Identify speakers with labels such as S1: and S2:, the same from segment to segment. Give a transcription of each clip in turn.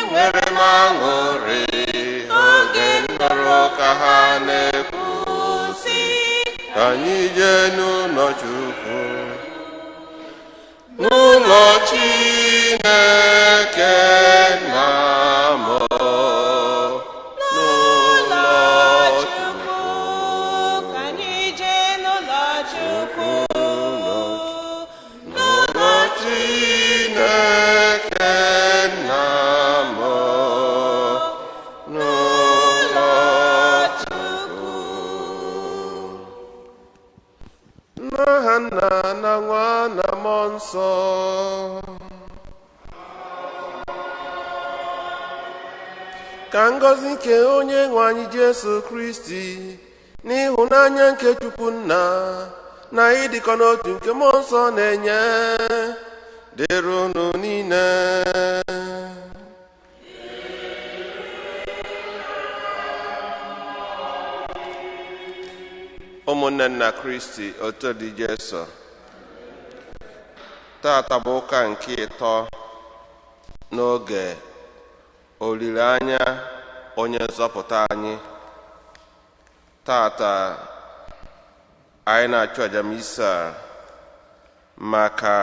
S1: Enwere m aṅụrị oge nọrọ ka ha na-ekwu sị, ka anyị jee n'ụlọ Chukwu, n'ụlọ Chineke nna m, n'ụlọ Chukwu,
S2: ka anyị jee n'ụlọ Chukwu,
S1: n'ụlọ Chineke nna m, n'ụlọ Chukwu. N'aha Nna na Nwa na Mmụọ Nsọ. Ka ngọzi nke onye nwe anyị Jesu Kristi, n'ịhụnanya nke Chukwu Nna, na ịdịkọ n'otu nke Mmụọ Nsọ na-enye, dịrị unu niile. Ụmụnne nna Kristi, otu dị Jesu. Tata bụ ụka nke ịtọ n'oge olileanya onye nzọpụta anyị. Tata anyị na-achụ aja misa maka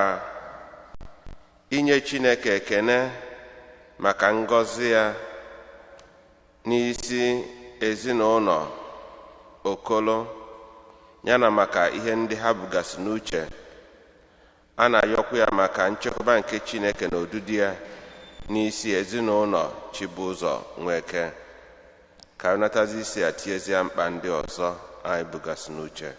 S1: inye Chineke ekene maka ngọzi ya n'isi ezinụlọ Okolo, ya na maka ihe ndị ha bugasị n'uche. A na-ayọkwa ya maka nchekwaba nke Chineke na odudu ya n'isi ezinụlọ Chibụzọ Nweke. Ka anyị natazi isi a tiezie mkpa ndị ọzọ anyị bugasị n'uche.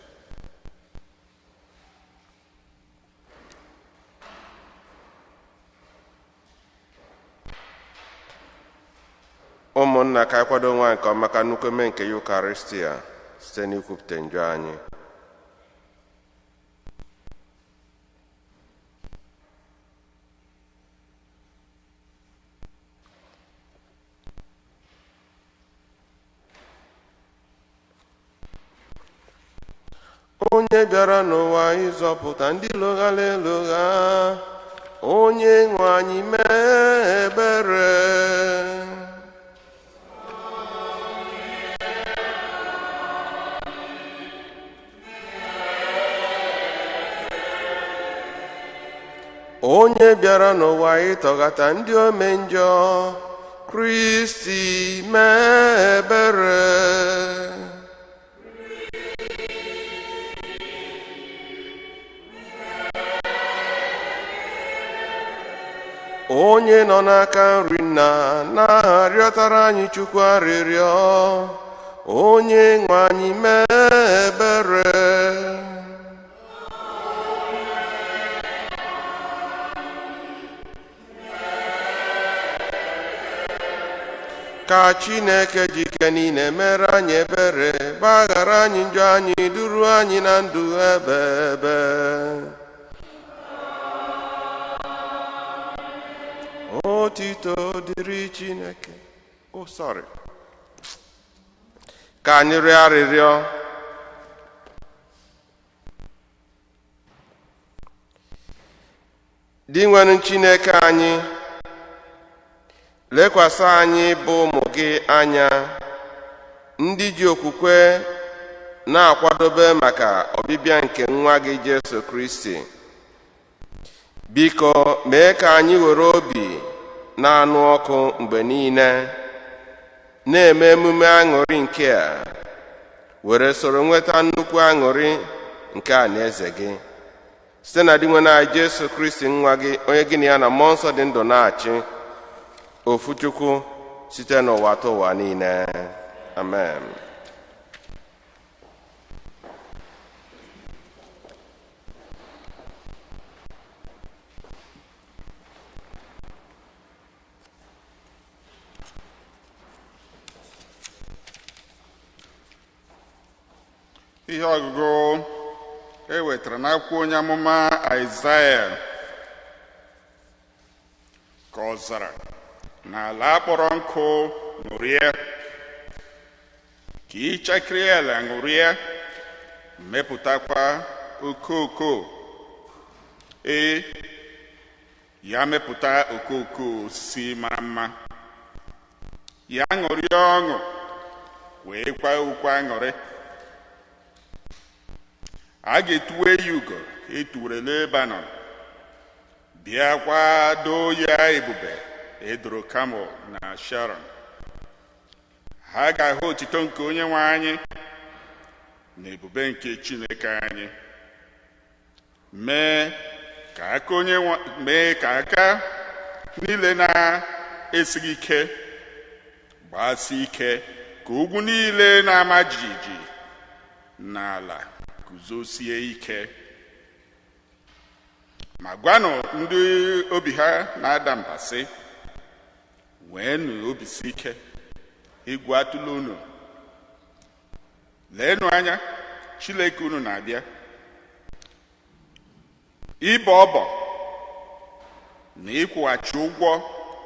S1: Ụmụnna, ka anyị kwado nwa nke ọma maka nnukwu eme nke Yukaristia site n'ikwupụta njọ anyị. Onye bịara n'ụwa ịzọpụta ndị lụghara elugha, onye nwe anyị mee ebere. Onye bịara n'ụwa ịtọghata ndị ome njọ, Kristi mee ebere. Onye nọ n'aka nri nna na-arịọtara anyị Chukwu arịrịọ, onye nwe anyị mee ebere. Ka Chineke jike niile mere anyị ebere, gbaghara anyị njọ anyị, duru anyị na ndụ ebe ebe. Otito dịrị Chineke. Oh, sorry. Ka anyị rịọ arịrịọ. Dinwenụ Chineke anyị, lekwasị anyị bụ ụmụ gị anya, ndị ji okwukwe na-akwadobe maka ọbịbịa nke nwa gị Jesu Kristi. Biko mee ka anyị were obi na-anụ ọkụ mgbe niile na-eme emume aṅụrị nke a, were soro nweta nnukwu aṅụrị nke a na eze gị, site na Dinwenụ anyị Jesu Kristi nwa gị, onye gị na ya na Mmụọ Nsọ dị ndụ na-achị, ofu Chukwu, site n'ụwa ta ụwa niile. Amen.
S3: Ihe ọgụgụ e wetara n'akwụkwọ onye amụma Aịzaya ka ọ zara n'ala akpọrọ nkụ ṅụrịa, ka ịchakiri ala ṅụrịa, mepụtakwa okooko. Ee, ya mepụta okooko osisi mara mma, Ya ṅụrịa ọṅụ wee kwa ukwe aṅụrị. A ga-etuwe ya ugo etuwere Lebanon, bịakwa doo ya ebube edoro Kamel na Sharon. Ha ga-ahụ otito nke onye nwe anyị na ebube nke Chineke anyị. Mee ka aka niile na-esighị ike gbasi ike, ka ugwu niile na-ama jijiji n'ala guzosie ike. Ma gwanụ ndị obi ha na-ada mba sị, nweenụ obi si ike, egwu atụla unu. Leenụ anya, Chineke unu na-abịa. Ịbọ ọbọ na ịkwụghachi ụgwọ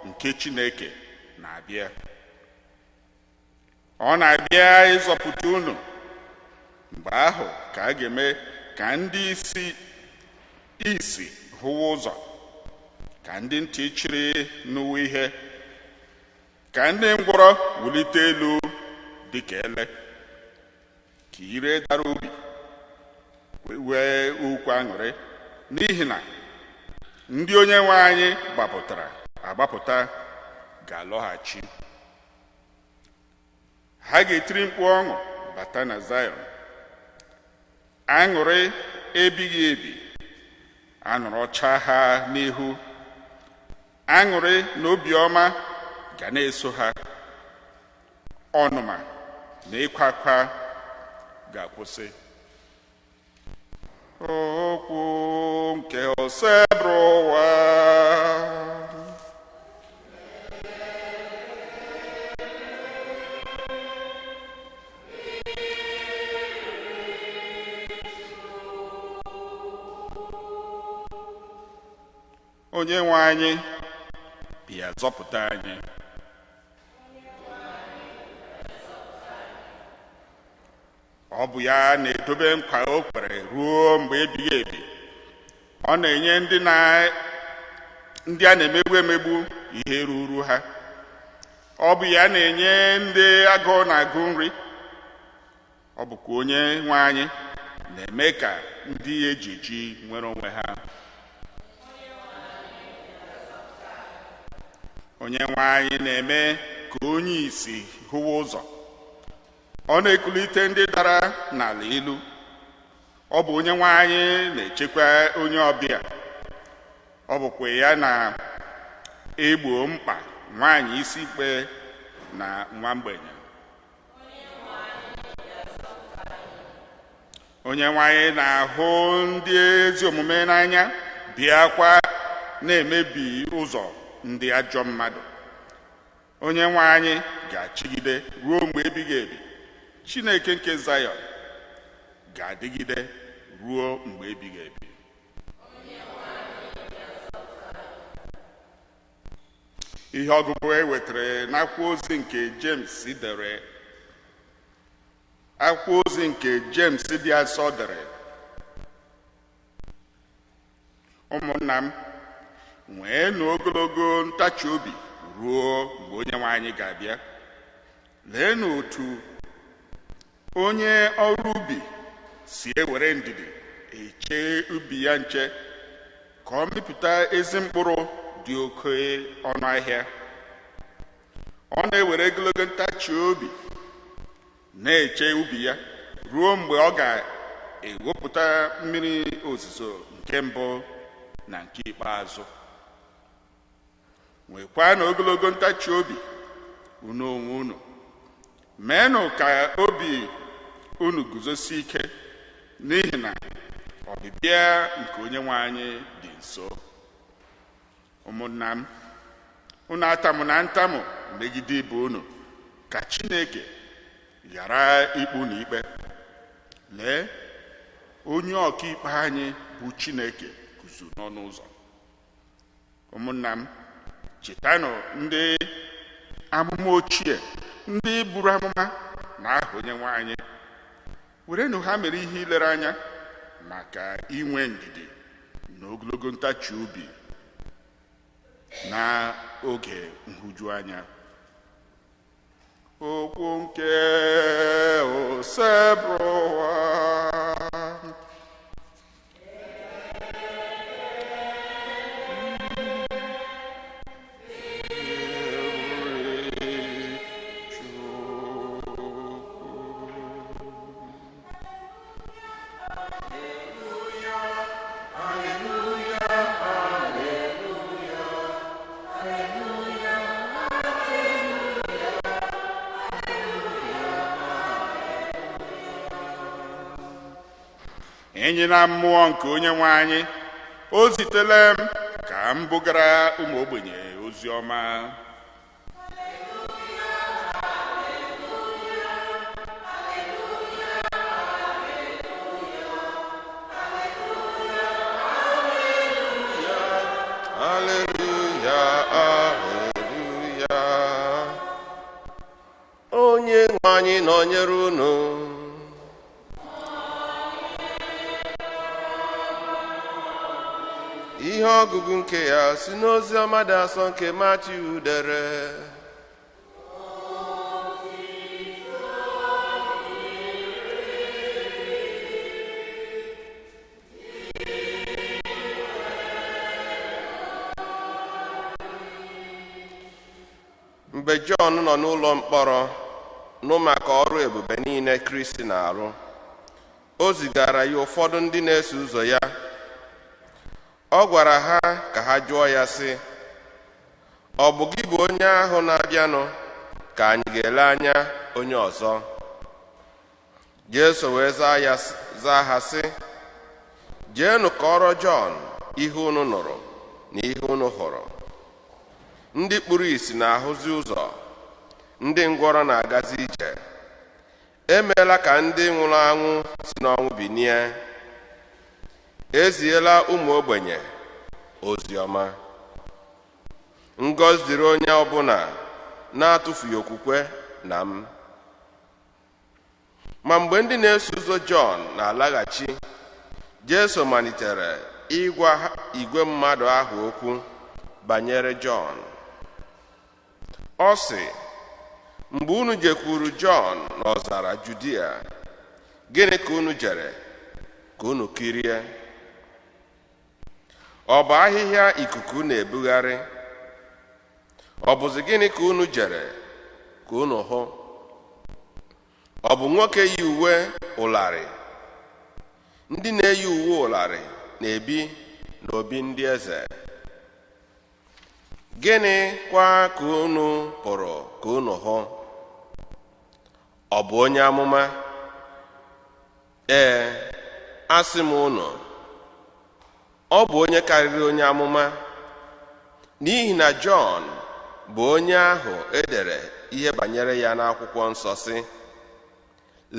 S3: nke Chineke na-abịa. Ọ na-abịa ịzọpụta unu. Mgbe ahụ ka a ga-eme ka ndị isi hụwa ụzọ, ka ndị ntị chiri nụwa ihe, ka ndị ngwọrọ wulite elu dịka ele, ka ire dara obi wee ukwu aṅụrị, n'ihi na ndị onye nwe anyị gbapụtara agbapụta ga-alọghachi. Ha ga-etiri mkpu ọṅụ bata na Zayọn, aṅụrị ebighị ebi anọrọcha ha n'ihu, aṅụrị na obiọma ga na-eso ha, ọnụma na ịkwa akwa ga-akwụsị. Okwu nke Osebụrụwa. Onye nwe anyị bịa zọpụta anyị. Ọ bụ ya na-edobe nkwa o kwere ruo mgbe ebighị ebi. Ọ na-enye ndị a na-emegbu emegbu ihe ruru ha. Ọ bụ ya na-enye ndị agụụ na-agụ nri. Ọ bụkwa onye nwe anyị na-eme ka ndị eji eji nwere onwe ha. Onye nwe anyị na-eme ka onye ìsì hụwa ụzọ. Ọ na-ekulite ndị dara n'ala ilu. Ọ bụ onye nwe anyị na-echekwa onye ọbịa. Ọ bụkwa ya na-egbo mkpa nwaanyị isi ikpe na nwa mgbenye. Onye nwe anyị na-ahụ ndị ezi omume n'anya, bịakwa na-emebi ụzọ ndị ajọ mmadụ. Onye nwe anyị ga-achịgide ruo mgbe ebighị ebi. Chineke nke Zayọn ga-adịgide ruo mgbe ebighị ebi. Ihe ọgụgụ e wetara n'akwụkwọ ozi nke James dere, akwụkwọ ozi nke James dị asọ dere. Ụmụnna m, nweenụ ogologo ntachi obi ruo mgbe onye nwe anyị ga-abịa. Leenụ otu onye ọrụ ubi si ewere ndidi eche ubi ya nche ka ọ mịpụta ezi mkpụrụ dị oke ọnụ ahịa. Ọ na-ewere ogologo ntachi obi na-eche ubi ya ruo mgbe ọ ga-ewepụta mmiri ozuzo nke mbụ na nke ikpeazụ. Nwekwa na ogologo ntachi obi unu onwe unu. Meenụ ka obi unu guzosie ike, n'ihi na ọbịbịa nke onye nwe anyị dị nso. Ụmụnna m, unu atamụ na ntamụ megide ibe unu, ka Chineke ghara ikpe unu ikpe. Lee, onye ọkaikpe anyị bụ Chineke guzo n'ọnụ ụzọ. Ụmụnna m, chetanụ ndị amụma ochie, ndị buru amụma na aha onye nwe anyị. Werenụ ha mere ihe ilere anya maka inwe ndidi na ogologo ntachi obi na oge nhụjuanya. Okwu nke Osebụrụwa. Enyi na mmụọ nke onye nwe anyị, o zitela m ka m bugara ụmụ ogbenye ozi ọma.
S1: Haleluya, haleluya. Onye nwe anyị nọnyere unu. Ihe ọgụgụ nke ya si n'ozi ọma dị asọ nke Matiu dere. Mgbe Jọn nọ n'ụlọ mkpọrọ nụ maka ọrụ ebube niile Kristi na-arụ, o zigara ya ụfọdụ ndị na-eso ụzọ ya. Ọ gwara ha ka ha jụọ ya sị, ọ bụ gị bụ onye ahụ na-abịanụ ka anyị ga-ele anya onye ọzọ? Jesu wee zaa ha sị, jeenụ kọọrọ Jọn ihe unu nụrụ na ihe unu hụrụ. Ndị kpuru ìsì na-ahụzi ụzọ, ndị ngwọrọ na-agazi ije, emeela ka ndị nwụrụ anwụ si n'ọnwụ binie, eziela ụmụ ogbenye ozi ọma. Ngọzi dịrị onye ọbụla na-atụfughị okwukwe na m. Ma mgbe ndị na-eso ụzọ Jọn na-alaghachi, Jesu malitere ịgwa igwe mmadụ ahụ okwu banyere Jọn. Ọ sị, mgbe unu jekwuru Jọn n'ọzara Judia, gịnị ka unu jere ka unu kirie? Ọ bụ ahịhịa ikuku na-ebugharị? Ọ bụzi gịnị ka unu jere ka unu hụ? Ọ bụ nwoke yi uwe ụlarị? Ndị na-eyi uwe ụlarị na-ebi n'obi ndị eze. Gịnị kwa ka unu pụrụ ka unu hụ? Ọ bụ onye amụma? Ee, asị m unu, ọ bụ onye karịrị onye amụma, n'ihi na Jọn bụ onye ahụ edere ihe banyere ya n'akwụkwọ nsọ sị,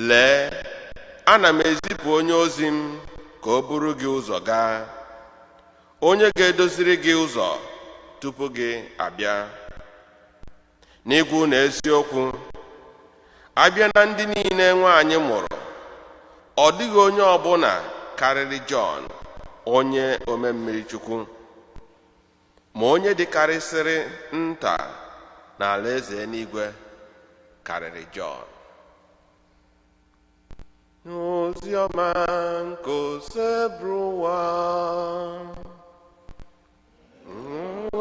S1: lee, ana m ezipụ onye ozi m ka o buru gị ụzọ gaa, onye ga-edoziri gị ụzọ tupu gị abịa. N'ikwu na eziokwu, abịa na ndị niile nwaanyị mụrụ, ọ dịghị onye ọbụla karịrị Jọn onye omemmiri Chukwu, ma onye dịkarịsịrị nta n'alaeze eluigwe karịrị Jọn. Ozi ọma nke Osebụrụwa.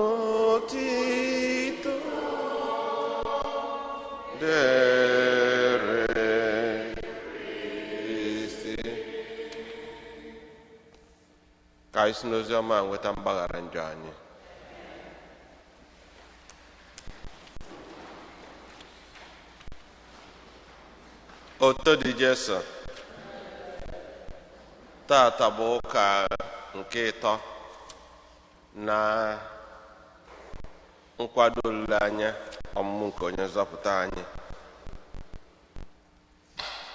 S1: Otito dịrị Kristi. Ka anyị si n'ozi ọma nweta mgbaghara njọ anyị. Oto dị Jesu. Tata bụ ụka nke ịtọ na nkwado olileanya ọmụmụ nke onye nzọpụta anyị.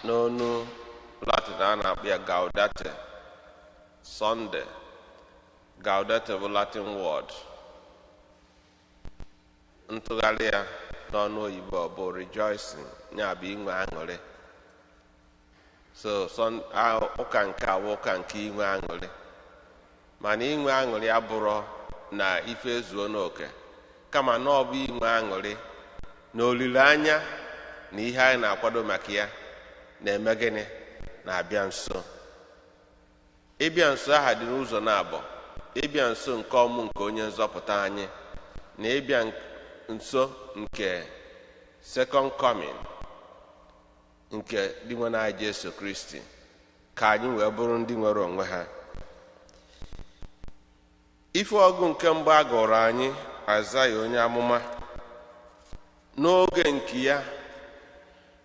S1: N'onu Latin a na-akpọ ya Gaudete Sunday. Gaudete bụ Latin word. Ntụgharị ya n'ọnụ oyibo bụ rejoicing, ya bụ inwe aṅụrị. So ụka nke a bụ ụka nke inwe aṅụrị. Mana inwe aṅụrị abụrọ na ife ezuo n'oke, kama na ọ bụ inwe aṅụrị na olileanya na ihe anyị na-akwado maka ya na-eme gịnị na-abịa nso. Ịbịa nso aha dị n'ụzọ na-abọ: ịbịa nso nke ọmụ nke onye nzọpụta anyị na ịbịa nso nke second coming nke Dinwenụ anyị Jesu Kristi, ka anyị wee bụrụ ndị nwere onwe ha. Ife ọgụ nke mbụ a gụrụ anyị, Aịzaya onye amụma n'oge nke ya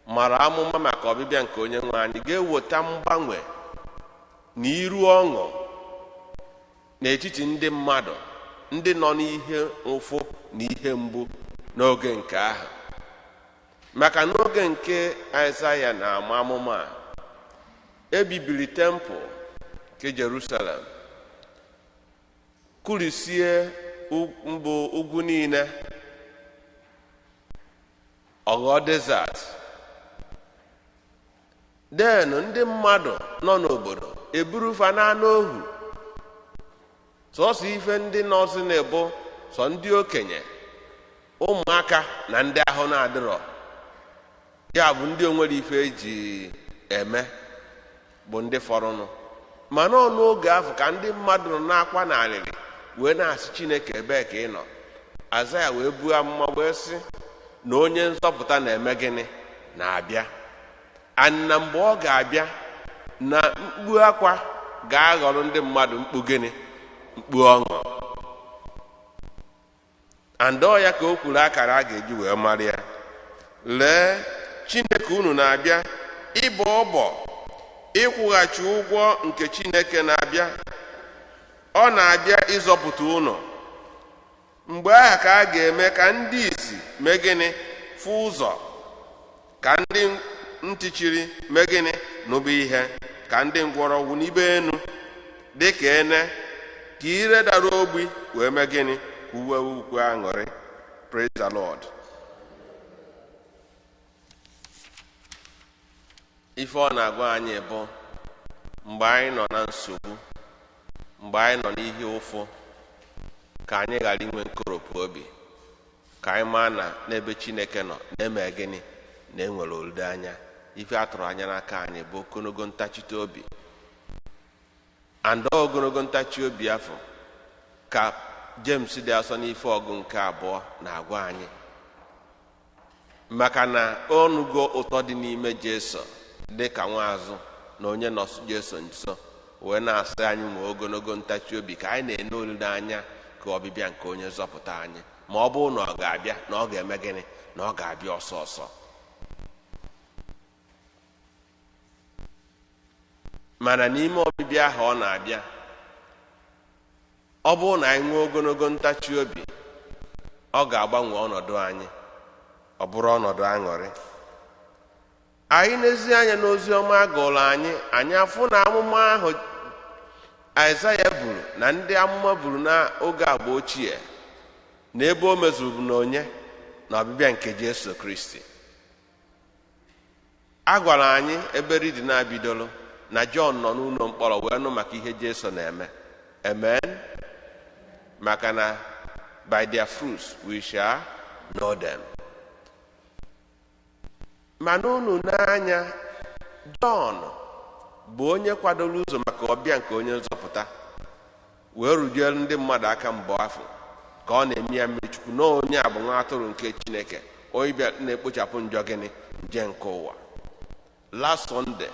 S1: mara amụma maka ọbịbịa nke onye nwe anyị ga-eweta mgbanwe na iru ọṅụ n'etiti ndị mmadụ ndị nọ n'ihe ụfụ na ihe mgbu n'oge nke ahụ. Maka n'oge nke Aịzaya na-ama amụma a, ebibiri tempụl nke Jerusalem, kụrisie mbụ ugwu niile, ọghọ desert. Den ndị mmadụ nọ n'obodo eburufa n'anụ ohu, sọsọ ife ndị nọọsụ na-ebo sọ ndị okenye, ụmụaka na ndị ahụ na-adịrọ, ya bụ ndị onwere ife eji eme bụ ndị fọrọnụ. Mana ọ n'oge ahụ ka ndị mmadụ nọ n'akwa na alịrị wee na-asị Chineke ebee ka ị nọ. Aịzaya wee buo amụma wee sị na onye nzọpụta na-eme gịnị na-abịa, na mgbe ọ ga-abịa na mkpu akwa ga-aghọrọ ndị mmadụ mkpu gịnị, mkpu ọṅụ. Andọ ya ka o kwuru akara a ga-eji wee mara ya: lee, Chineke unu na-abịa ịbọ ọbọ ịkwụghachi ụgwọ nke Chineke na-abịa, ọ na-abịa ịzọpụta unu. Mgbe ahụ ka a ga-eme ka ndị ìsì mee gịnị fụ ụzọ, ka ndị ntị chiri mee gịnị nụba ihe, ka ndị ngwọrọ wụnibe enu dị ka ene, ka ire dara ogbi wee mee gịnị uwe ukwe aṅụrị. Praise the Lord. Ife ọ na-agwa anyị bụ mgbe anyị nọ na nsogbu, mgbe anyị nọ n'ihe ụfụ, ka anyị ghara inwe nkoropụ obi, ka anyị maa na n'ebe Chineke nọ na-eme gịnị na enwere olileanya. Ife a tụrụ anya n'aka anyị bụ ogologo ntachite obi, and ogologo ntachi obi afọ ka James dị asọ n'ife ọgụ nke abụọ na-agwa anyị, maka na ọnụgo ụtọ dị n'ime Jesu dị ka nwaazụ na onye nọ Jesu nso wee na-asị anyị nwee ogologo ntachi obi ka anyị na-ene olileanya ka ọbịbịa nke onye nzọpụta anyị, ma ọ bụrụ na ọ ga-abịa na ọ ga-eme gịnị na ọ ga-abịa ọsọ ọsọ. Mana n'ime ọbịbịa ahụ ọ na-abịa, ọ bụrụ na anyị nwee ogologo ntachi obi, ọ ga-agbanwe ọnọdụ anyị, ọ bụrụ ọnọdụ aṅụrị. Anyị n'ezi anya n'ozi ọma agụrụ anyị, anyị afụ na amụma ahụ Aịzaya buru na ndị amụma buru n'oge agba ochie na ebe o mezuru bụ na onye na ọbịbịa nke Jesu Kristi. A gwara anyị ebe ridi na-abidolo na Jọn nọ n'ụlọ mkpọrọ wee nụ maka ihe Jesu na-eme. Amen. Maka na by their fruits we shall know them. Mana unu n'anya, Jọn bụ onye kwadoro ụzọ maka ọbịa nke onye nzọpụta wee rujuere ndị mmadụ aka mbụ afọ ka ọ na-eme ya mmiri chukwu na onye a bụ nwa atụrụ nke Chineke, onye bịa na-ekpochapụ njọ gịnị nje nke ụwa. Last Sunday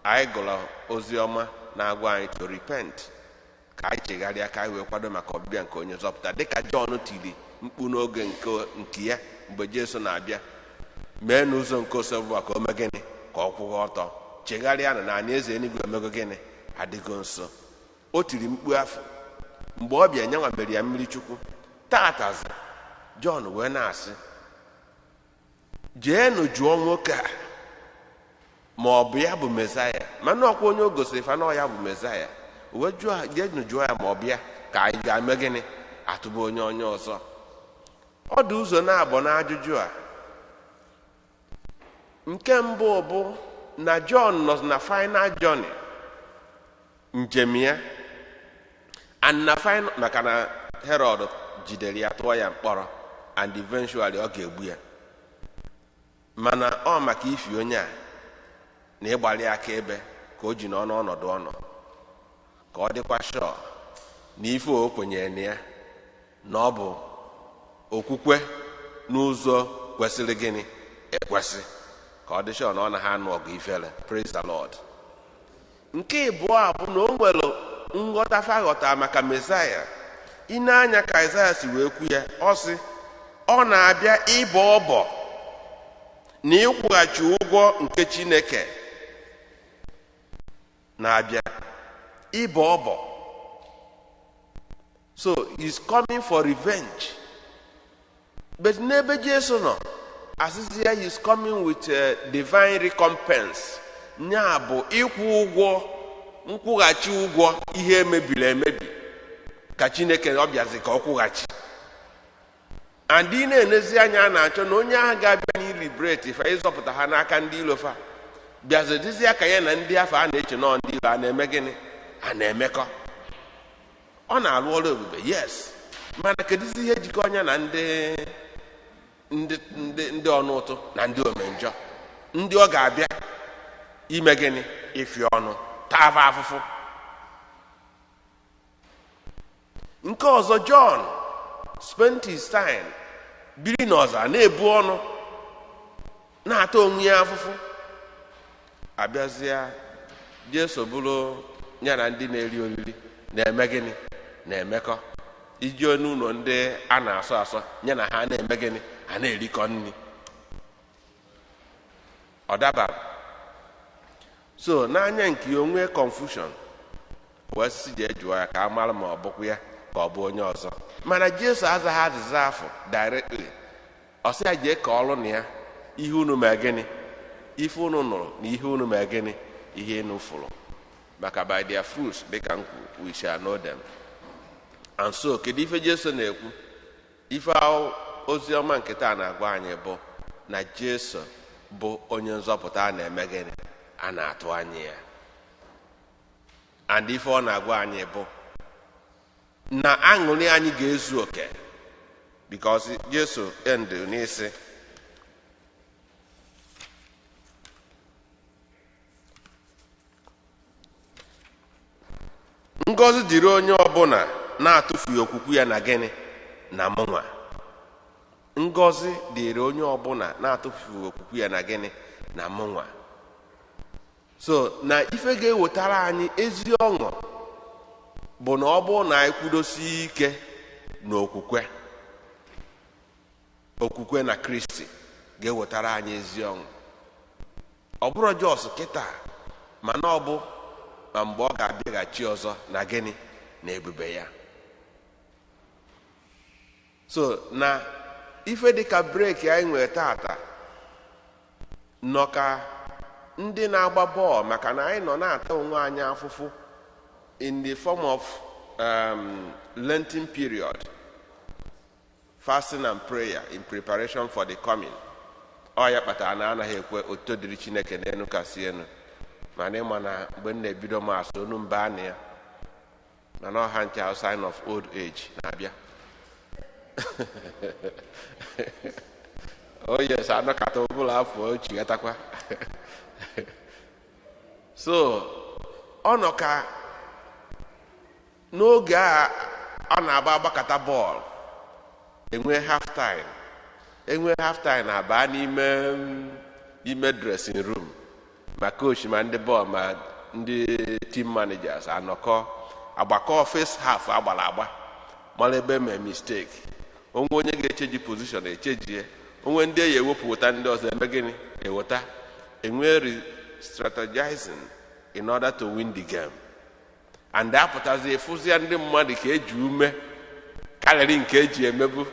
S1: anyị gụrụ ozi ọma na-agwa anyị to repent, ka anyị chegharịa ka anyị wee kwado maka ọbịbịa nke onye nzọpụta, dịka Jọn tiri mkpu n'oge nke ya mgbe Jesu na-abịa, mee n'ụzọ nke osebụwa ka o mee gịnị ka ọ kwụghị ọtọ, chegharịa na anyị eze eluigwe emego gịnị adịgo nso. O tiri mkpu afọ mgbe ọ bịa nyanwa mere ya mmiri chukwu. Tatazi Jọn wee na-asị, jeenụ jụọ nwoke a ma ọ bụ ya bụ Mesaya. Mana ọkwa onye o gosiri fa na ọ ya bụ Mesaya, wee jụọ, jeenụ jụọ ya ma ọ bụ ya ka anyị ga-eme gịnị atụba onye onye ọzọ. Ọ dị ụzọ na-abụ n'ajụjụ a. Nke mbụ bụ na Jọn nọ na final journey njem ya, and na final maka na Herod jidere ya tụọ ya mkpọrọ and eventually ọ ga-egbu ya. Mana ọ maka ifi onye a na ịgbalị aka ebe ka o ji nọ n'ọnọdụ ọ nọ, ka ọ dịkwa sure na ife o kwenyere na ya na ọ bụ okwukwe n'ụzọ kwesịrị gịnị ekwesị, ka ọ dị sure na ọ na ha anụ ọgụ ifere. Praise the Lord. Nke ịbụọ a bụ na o nwere nghọta faghọta maka Mesaya. I nee anya ka Aịzaya si wee kwu ya, ọ sị ọ na-abịa ịbọ ọbọ na ịkwụghachi ụgwọ nke Chineke na-abịa ịbọ ọbọ. So he's coming for revenge. But n'ebe Jesu nọ, asịsị ya he's coming with a divine recompense. Nya bụ ịkwụ ụgwọ, nkwụghachi ụgwọ ihe emebiri emebi ka Chineke ọ bịazi ka ọ kwụghachi. And ị na-enezi anya a na-achọ na onye ahụ ga-abịa na iliberate fa, ịzọpụta ha n'aka ndị ilo fa, bịazi dịzịa ka ya na ndị afọ a na-eche nọ ndị ilo a na-eme gịnị, a na-emekọ. Ọ na-arụ ọrụ ebube, yes, mana kedụzi ihe jikọ ọnya na ndị ndị ndị ndị ọnụ ụtụ na ndị omenjọ, ndị ọ ga-abịa ime gịnị, ịfị ọnụ, taa fa afụfụ. Nke ọzọ, John spent his time biri n'ọzara na-ebu ọnụ, na-ata onwe ya afụfụ. Abịazịa Jesu bụrụ ya na ndị na-eri oriri na-eme gịnị, na-emekọ. Iji n'ụlọ ndị a na-asọ asọ, ya na ha na-eme gịnị, ha na-erikọ nri. Ọ dabara. So n'anya nke onwe confusion, wee sị jee jụọ ya ka a mara ma ọ bụkwa ya ka ọ bụ onye ọzọ. Mana Jesu azaghị azịza afọ directly. Ọ sị ya jee ka ọrụ na ya ihe unu mee gịnị, ife unu nụrụ na ihe unu mee gịnị, ihe unu fụrụ. Maka by their fruits, dịka m kwuru, we shall know them. And so kedu ife Jesu na-ekwu? Ife ahụ ozi ọma nke taa na-agwa anyị bụ na Jesu bụ onye nzọpụta a na-eme gịnị, a na-atụ anya ya. And ife ọ na-agwa anyị bụ na aṅụrị anyị ga-ezu oke, because Jesu end n'isi ngọzi dịrị onye ọbụla na-atụfughị okwukwe ya na gịnị, na mụnwa. Ngọzi dịrị onye ọbụla na-atụfughị okwukwe ya na gịnị, na mụnwa. So na ife ga-ewetara anyị ezi ọṅụ bụ na ọ bụrụ na anyị kwudosie ike n'okwukwe, okwukwe na Kristi ga-ewetara anyị ezi ọṅụ. Ọ bụrụ jos kịta, mana ọ bụ ma mgbe ọ ga-abịaghachi ọzọ na gịnị, na ebube ya. So na ife dịka breki anyị nwere tata nọ ka ndị na-agba bọọlụ, maka na anyị nọ na-ata onwe anyị afụfụ in the form of Lenten period, fasting and prayer in preparation for the coming. Ọ ya kpatara na anaghị ekwe otuto dịrị Chineke n'enu kasị enu. Mana ịma na mgbe m na-ebido maasị onu mba na ya, mana ọha nche sign of old age na-abịa. Oh yes, anọkata ọbụla afọ ochighatakwa. So ọ nọ ka n'oge a ọ na-agba agbakọta bọọlụ, enwe half time, enwe half time na-aba n'ime ime dressing room, ma coach ma ndị bọọlụ ma ndị team managers anọkọ agbakọ first half agbara agba, mara ebe mee mistake, onwe onye ga-echeji position echejie, onwe ndị e ewepụta ndị ọzọ eme gịnị, eweta, enwe re-strategizing in order to win the game. And apụtazi efụzia ndị mmadụ ka eji ume karịrị nke eji emebu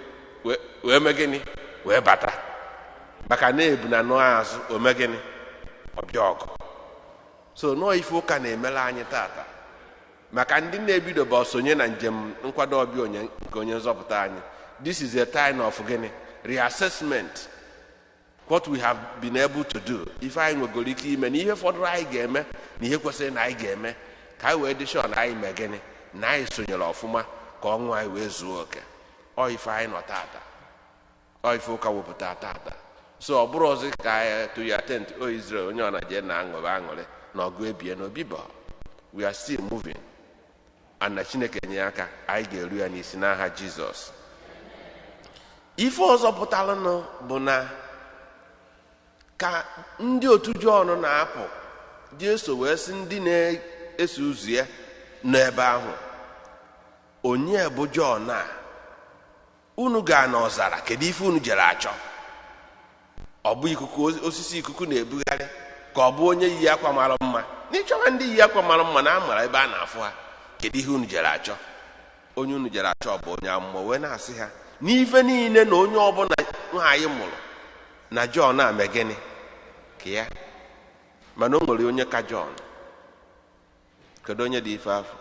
S1: wee mee gịnị, wee bata, maka na ebu na nọ azụ ome gịnị, ọbịa ọgụ. So nọọ ife ụka na-emere anyị tata, maka ndị na-ebido bụ sonye na njem nkwado ọbịa onye nke onye nzọpụta anyị. This is a time of gịnị, reassessment, what we have been able to do, ife anyị nwegoro ike ime na ihe fọdụrụ anyị ga-eme na ihe kwesịrị na anyị ga-eme, ka anyị wee dị sure na anyị mee gịnị, na anyị sonyere ọfụma ka ọnwụ anyị wee zuo oke. Ọ ife anyị nọ tata, ọ ife ụka wepụta tata. So ọ bụrụ ọzọ ka to your tent, O Israel, onye ọ na-eje na aṅụrị aṅụrị na ọgụ ebie na obibo. We are still moving. And na Chineke nye aka, anyị ga-eru ya n'isi n'aha Jizọs. Ife ọzọ pụtaranụ bụ na ka ndị otu Jọn na-apụ, Jesu wee sị ndị na-eso ụzọ ya n'ebe ahụ, onye bụ Jọn a? Unu gaa n'ọzara, kedu ife unu jere achọ? Ọ bụ ikuku, osisi ikuku na-ebugharị, ka ọ bụ onye yi akwa mara mma? N'ịchọwa ndị yi akwa mara mma na amara ebe a na-afụ ha, kedu ihe unu jere achọ? Onye unu jere achọ bụ onye amụma. Wee na-asị ha n'ife niile na onye ọbụla nwaanyị mụrụ na Jọn a mee gịnị ka ya, mana o nwere onye ka Jọn. Kedu onye dị ife afọ?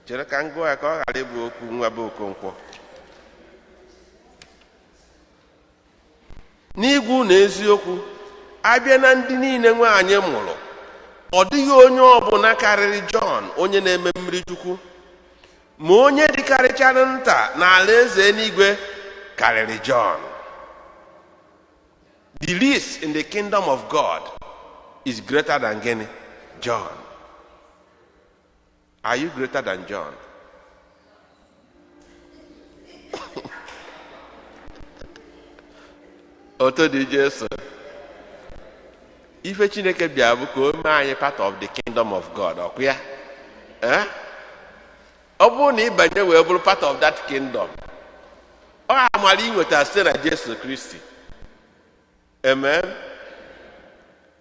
S1: Chere ka m gụọ ya ka ọ ghara ịbụ okwu nwa bụ Okonkwo. N'igwu na eziokwu, abịa na ndị niile nwaanyị mụrụ, ọ dịghị onye ọbụla karịrị Jọn onye na-eme mmiri Chukwu, ma onye dịkarịchara nta n'ala eze eluigwe karịrị Jọn. The least in the kingdom of God is greater than gịnị? John. Are you greater than John? Oto dị Jesu. Ife Chineke bịa bụ ka o mee anyị part of the kingdom of God, ọkụ ya? Ọ bụrụ na ị banye wee bụrụ part of that kingdom, ọ amara inweta site na Jesu Kristi. Amen.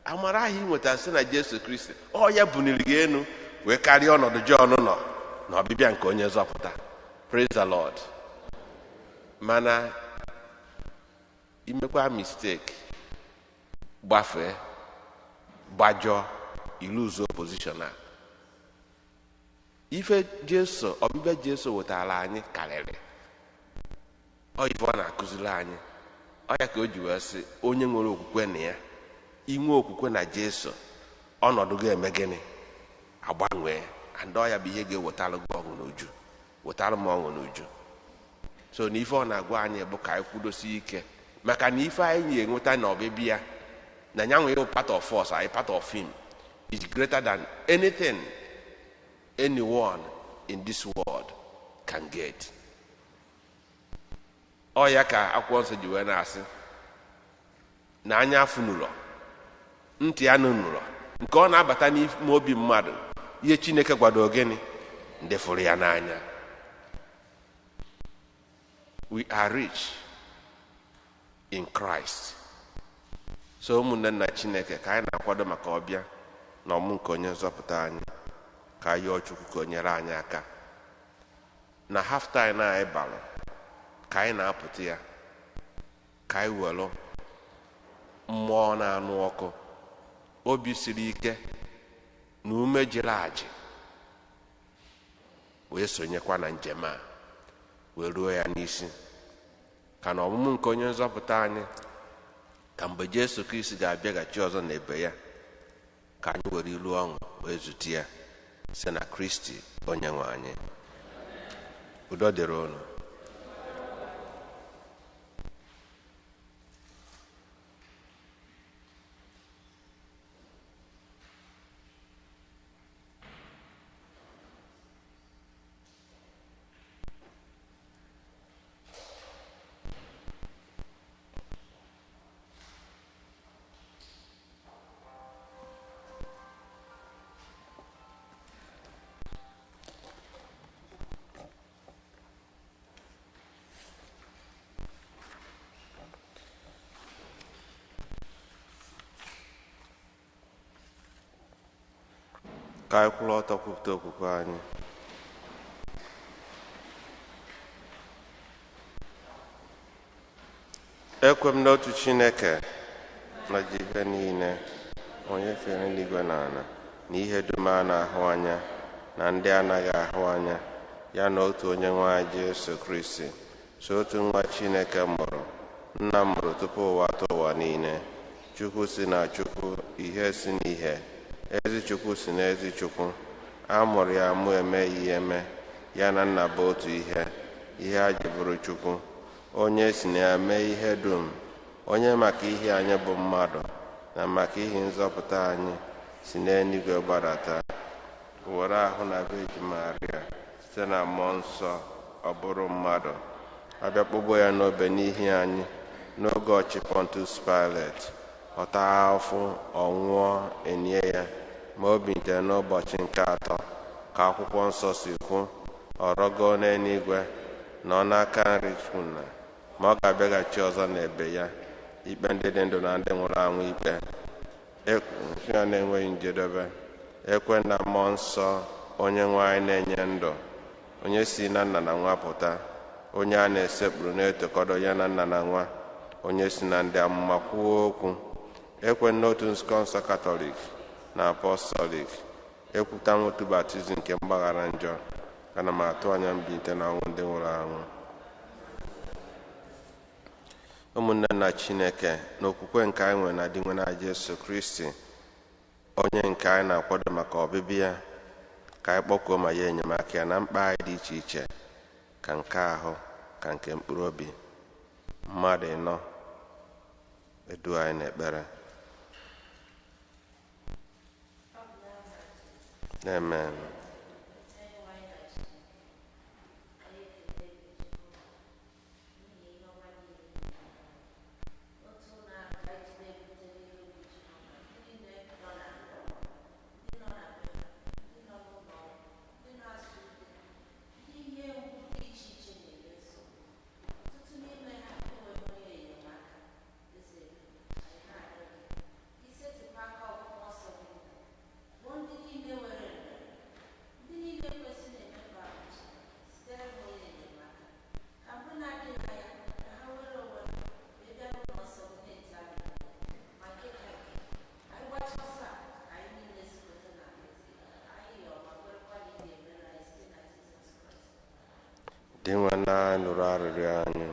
S1: Amara ahụ inweta site na Jesu Kristi, ọ ya buniri gị enu wee karịa ọnọdụ Jọn nọ n'ọbịbịa nke onye nzọpụta. Praise the Lord. Mana imekwa mistake, gbafee, gbajọọ, iluzo position a. Ife Jesu, ọbịbịa Jesu wetara anyị karịrị. Ọ ife ọ na-akụziri anyị. Ọ ya ka o ji wee sị onye nwere okwukwe na ya, inwe okwukwe na Jesu, ọnọdụ ga-eme gịnị? Agbanwee. And ọ ya bụ ihe ga-ewetara gị ọṅụ n'uju, wetara m ọṅụ n'uju. So na ife ọ na-agwa anyị bụ ka anyị kwudosie ike, maka na ife anyị ga-enweta na ọbịbịa ya na nyanwe bụ part of us, anyị part of him, is greater than anything anyone in this world can get. Ọ ya ka akwụkwọ nsọ ji wee na-asị na anya afụ nụrọ, ntị anụ nụrọ, nke ọ na-abata n'ime obi mmadụ, ihe Chineke gwado gịnị? Ndị fụrụ ya n'anya. We are rich in Christ. So ụmụnne nna Chineke, ka anyị na-akwado maka ọbịa na ọmụ nke onye nzọpụta anyị, ka anyị yọọ Chukwu ka o nyere anyị aka na half time anyị balụ, ka anyị na-apụta ya, ka anyị welụ mmụọ na-anụ ọkụ, obi siri ike na ume jiri ajị wee sonyekwa na njem a wee ruo ya n'isi, ka na ọmụmụ nke onye nzọpụta anyị, ka mgbe Jesu Kristi ga-abịaghachi ọzọ n'ebe ya, ka anyị were ilu ọṅụ wee zute ya site na Kristi onye nwe anyị. Udo dịrị unu. Ka anyị kwụrụ ọtọ kwupụta okwukwe anyị. Ekwe m n'otu Chineke na ji ihe niile, onye kere eluigwe na ala, na ihe dum a na-ahụ anya na ndị anaghị ahụ anya, ya na otu onye nwe anyị Jesu Kristi, so otu nwa Chineke mụrụ, nna mụrụ tupu ụwa atọ ụwa niile, Chukwu si na Chukwu, ihe si n'ihe, ezi Chukwu si n'ezi Chukwu, A mụrụ ya mụ emeghị ya eme, ya na nna bụ otu ihe, ihe a ji bụrụ Chukwu, onye si na ya mee ihe dum, onye maka ihe anyị bụ mmadụ na maka ihe nzọpụta anyị si n'eluigwe gbadata, were ahụ na Virgin Maria site na mmụọ nsọ ọ bụrụ mmadụ, abịa kpọgbuo ya n'obe n'ihi anyị n'oge ọchị Pontius Pilate, ọ taa ahụhụ, ọ nwụọ, enye ya, ma o bilitere n'ụbọchị nke atọ ka akwụkwọ nsọ si kwu, ọ rọgoo n'eluigwe nọ n'aka nri Chukwu nna, ma ọ ga-abịaghachi ọzọ n'ebe ya ikpe ndị dị ndụ na ndị nwụrụ anwụ ikpe ya na-enweghị njedebe. Ekwe na mmụọ nsọ onye nwe anyị na-enye ndụ, onye si na nna na nwa pụta, onye a na-esekpuru na-etokọdo ya na nna na nwa, onye si na ndị amụma kwuo okwu. Ekwe n'otu nzukọ nsọ Katọlik na Apọstọlik, ekwuta nwotu baptizim nke mgbaghara njọ, ana m atụ anya mbilite na ọnwụ ndị nwụrụ anwụ. Ụmụnne nna Chineke, n'okwukwe nke anyị nwere na di nwe na Jesu Kristi, onye nke anyị na-akwado maka ọbịbịa ya, ka anyị kpọkuo ma ya enyemaka ya na mkpa anyị dị iche iche, ka nke ahụ ka nke mkpụrụ obi. Mmadụ ịnọ edu anyị n'ekpere. Amen. Dị nwe na nụrụ arịrịọ anyị.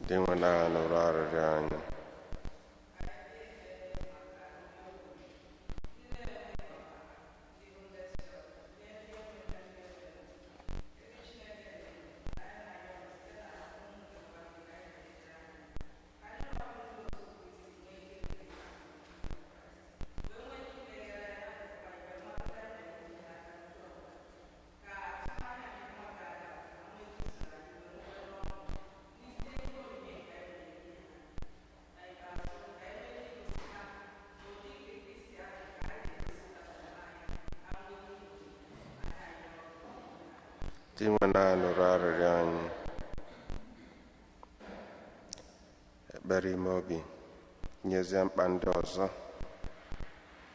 S1: Dị nwe na nụrụ arịrịọ anyị. Dị nwe na nụrụ arịrịọ anyị. Ekpere ime obi nyezie mkpa ndị ọzọ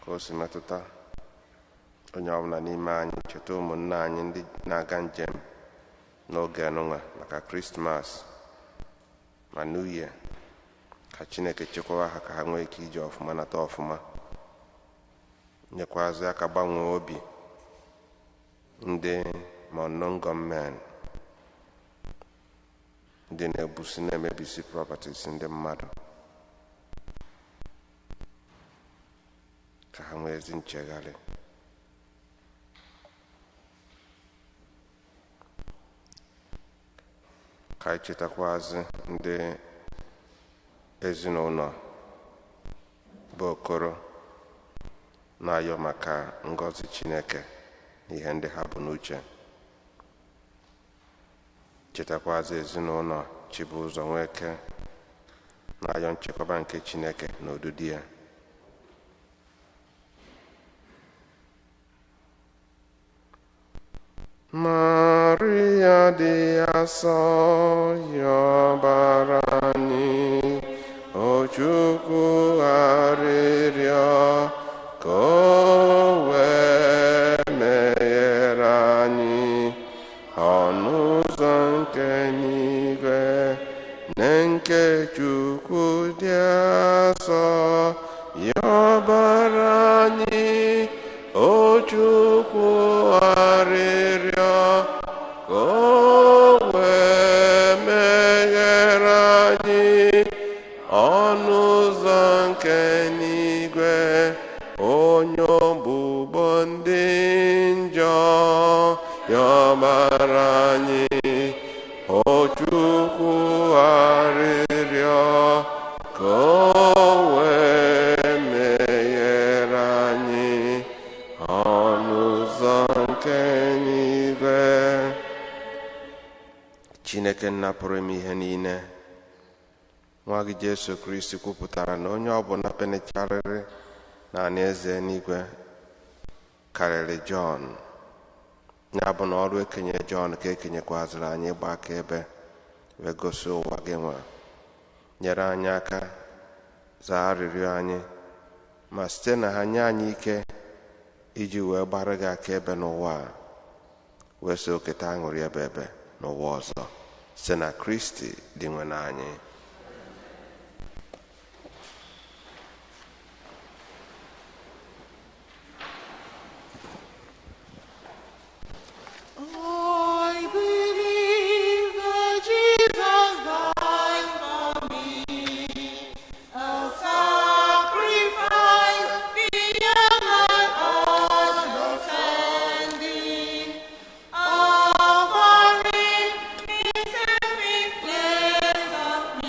S1: ka o si metụta onye ọbụla n'ime anyị. Cheta ụmụnne anyị ndị na-aga njem n'oge nụnwa maka Krismas ma New Year, ka Chineke chekwawa ha ka ha nwee ike ije ọfụma nata ọfụma, nyekwazị aka gbanwee obi ndị ma unknown gunmen ndị na-ebusi na-emebisi properties ndị mmadụ, ka ha nwee ezi nchegharị. Ka anyị chetakwazị ndị ezinụlọ bụ Okoro na-ayọ maka ngọzi Chineke na ihe ndị ha bụ n'uche. Chetakwazi ezinụlọ Chibụzọ Nweke na-ayọ nchekwaba nke Chineke na odudu ya. Maria dị asọ, yọbara anyị, o Chukwu arịrịọ, ka o wee meghere anyị ọnụ ụzọ nke n'igwe na nke Chukwu dị asọ, yọbara anyị, o Chukwu arịrịọ, ka o wee meghere anyị ọnụ ụzọ nke n'igwe, onye ogbugbo ndị njọ, yọbara anyị, o Chukwu arịrịọ, ka o wee meghere anyị ọnụ ụzọ nke n'igwe. Chineke nna pụrụ ime ihe niile, nwa gị Jesu Kristi kwupụtara na onye ọbụla penecharịrị naanị eze n'igwe karịrị Jọn. Ya bụ na ọrụ ekenye Jọn ka ekenyekwazịrị anyị ịgba akaebe wee gosi ụwa gị nwa. Nyere anyị aka, zaa arịrịọ anyị, ma site na ha nye anyị ike iji wee gbara gị akaebe n'ụwa a, wee so oketa aṅụrị ebe ebe n'ụwa ọzọ, site na Kristi dị nwe n'anyị.
S2: I believe that Jesus died for me, a sacrifice beyond my understanding, offering himself in place of me.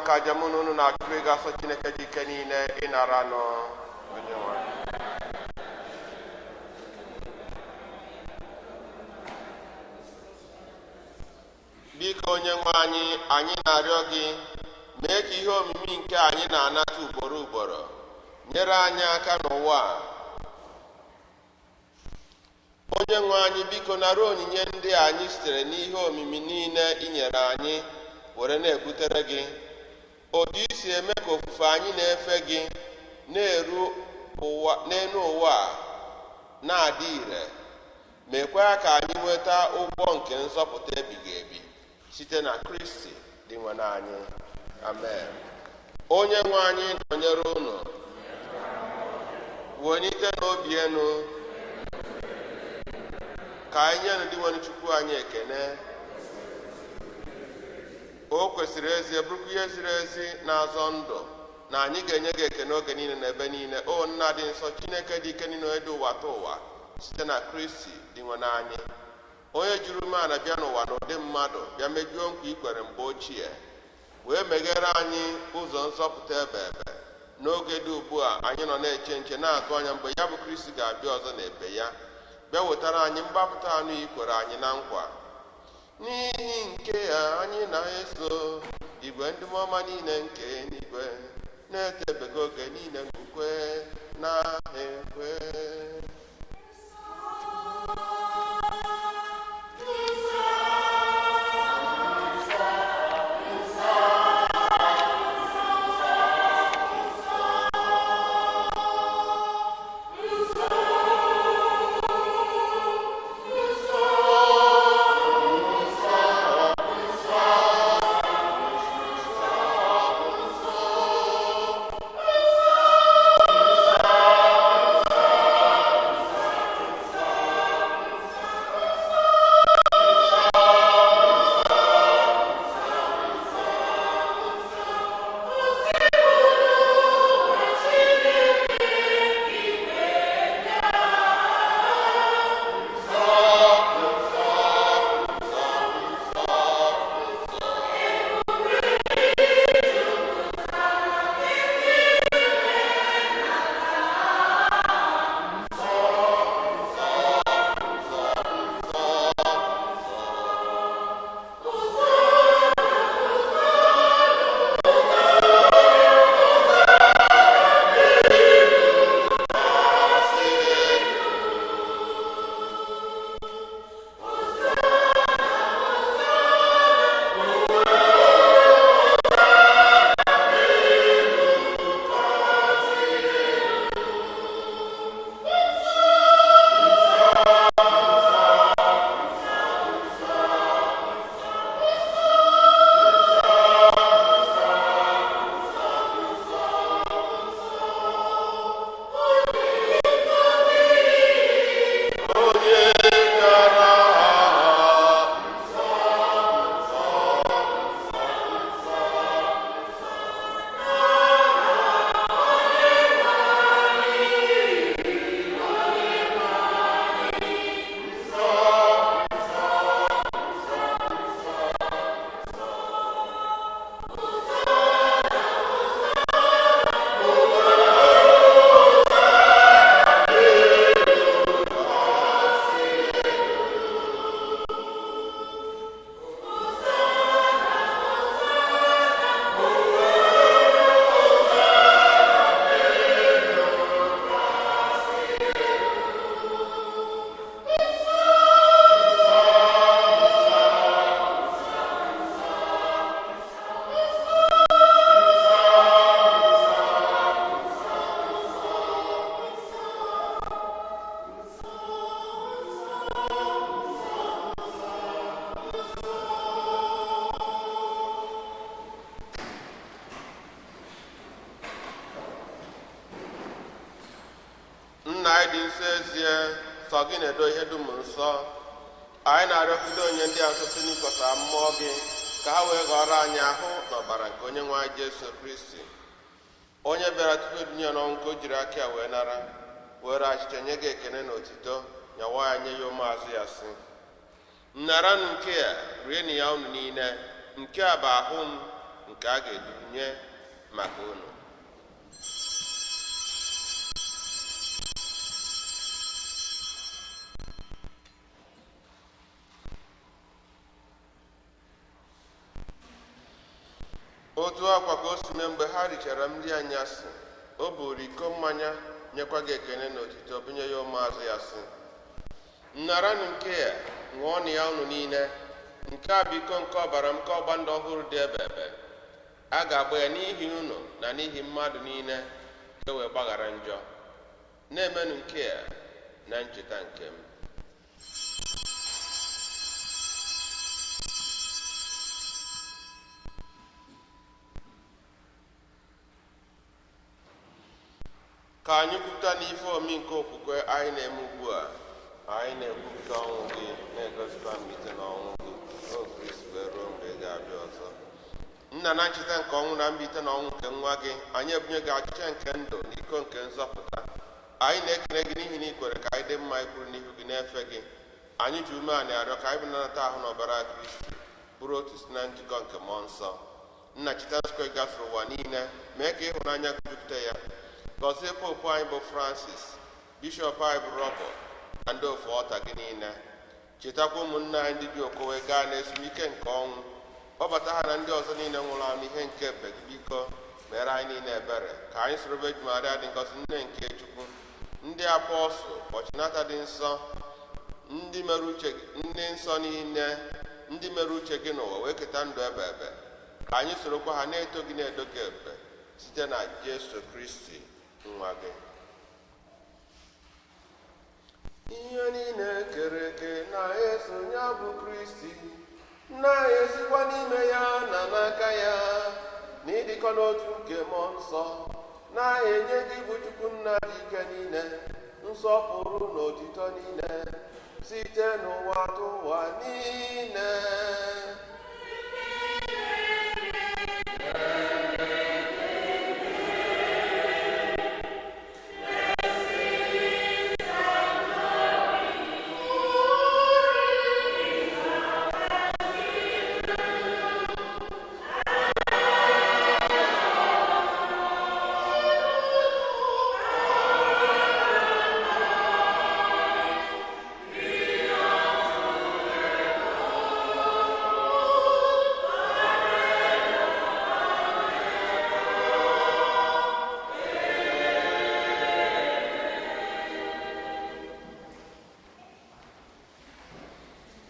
S1: ka aja mụ na unu na-achụpụ ịga asọ Chineke dị ike niile ịnara nụ Onyenwe anyị. Biko Onyenwe anyị, anyị na-arịọ gị mee ka ihe omimi nke anyị na-anata ugboro ugboro nyere anyị aka n'ụwa a. Onyenwe anyị, biko nara onyinye ndị anyị sitere n'ihe omimi niile i nyere anyị were na-ebutere gị. Otu i si eme ka ofufe anyị na-efe gị na-eru n'elu ụwa a na-adị ire, mekwa ka anyị nweta ụgwọ nke nzọpụta ebighị ebi site na Kristi dị nwe anyị. Amen. Onye nwe anyị nọnyere unu. Welite n'obi enu ka anyị nyenụ dị nwe Chukwu anyị ekene. O kwesịrị ezie bụrụkwa ihe ziri ezi na-azọ ndụ na anyị ga-enye gị ekene oge niile na ebe niile, o nna dị nsọ, Chineke dị ike niile, onye dị ụwa ta ụwa, site na Kristi dị nwe anyị, onye juru umeala bịa n'ụwa n'ụdị mmadụ, bịa mejuo nkwa ikwere mgbe ochie, wee meghere anyị ụzọ nzọpụta ebe ebe. N'oge dị ugbu a anyị nọ na-eche nche na-atụ anya mgbe ya bụ Kristi ga-abịa ọzọ n'ebe ya, bịa wetara anyị mgbapụta anụ ikwere anyị na nkwa. N'ihi nke a anyị na-eso igwe ndị mmụọ niile nke eluigwe na-etebego oge niile n'ukwe na-ekwe. Nna anyị dị nsọ ezie, sọ gị na-edo ihe dum nsọ. Anyị na-arịọkwudo onye ndị a nso site n'ịkwasa mmụọ gị ka ha wee ghọrọ anyị ahụ na ọbara nke onye nwe anyị Jesu Kristi, onye bịara tupu ebinye n'ọnwụ ka o jiri aka ya wee nara, were achịcha nye gị ekene na otito, nyawa ya nye ya ụmụazụ ya sị: naranụ nke a, rienụ ya unu niile, nke a bụ ahụ m nke a ga-eduru nye maka unu. Otu akwa ka o si mee mgbe ha richara nri anyasị, o buru iko mmanya nyekwa gị ekele na otito bunye ya ụmụazụ ya sị: Naranụ nke a, ṅụọnụ ya unu niile. Nke a bụ iko nke ọbara m nke ọgba ndụ ọhụrụ dị ebe ebe. A ga-agba ya n'ihi unu na n'ihi mmadụ niile ka e wee gbaghara njọ. Na-emenụ nke a na ncheta nke m. Ka anyị kwupụta n'ife omi nke okwukwe anyị na-eme ugbu a. Anyị na-ekwupụta ọnwụ gị, na-egosikwa mbilite n'ọnwụ gị, o Kristi, wee ruo mgbe ị ga-abịa ọzọ. Nna, na ncheta nke ọnwụ na mbilite n'ọnwụ nke nwa gị, anyị ebunye gị achịcha nke ndụ na iko nke nzọpụta. Anyị na-ekele gị n'ihi na ị kwere ka anyị dị mma ikwuru n'ihu gị na-efe gị. Anyị ji umeala arịọ ka anyị bụ nanata ahụ na ọbara Kristi bụrụ otu site na njikọ nke mmụọ nsọ. Nna, cheta nzukọ gị gafere ụwa niile, mee ka ịhụnanya gị jupụta ya. Gọzie popu anyị bụ Francis, bishọp anyị bụ Robert, na ndị ofu ọta gị niile. Chetakwa ụmụnne anyị ndị ji okowe gaa n'ezumike nke ọnwụ, kpọbata ha na ndị ọzọ niile nwụrụ anwụ ihe nke ebube gị. Biko mere anyị niile ebere ka anyị soro Virgin Maria dị ngọzi, nne nke Chukwu, ndị apọstụl, Fortunata dị nsọ, ndị mere uche ndị nsọ niile, ndị mere uche gị n'ụwa wee keta ndụ ebe ebe. Ka anyị sorokwa ha na-eto gị na-edo gị ebube site na Jesu Kristi nwa gị. Ihe niile kere eke na-eso ya bụ Kristi, na-esikwa n'ime ya na n'aka ya, na ịdịkọ n'otu nke mmụọ nsọ, na-enye gị bụ Chukwu nna dị ike niile nsọpụrụ na otito niile site n'ụwa tụwa niile.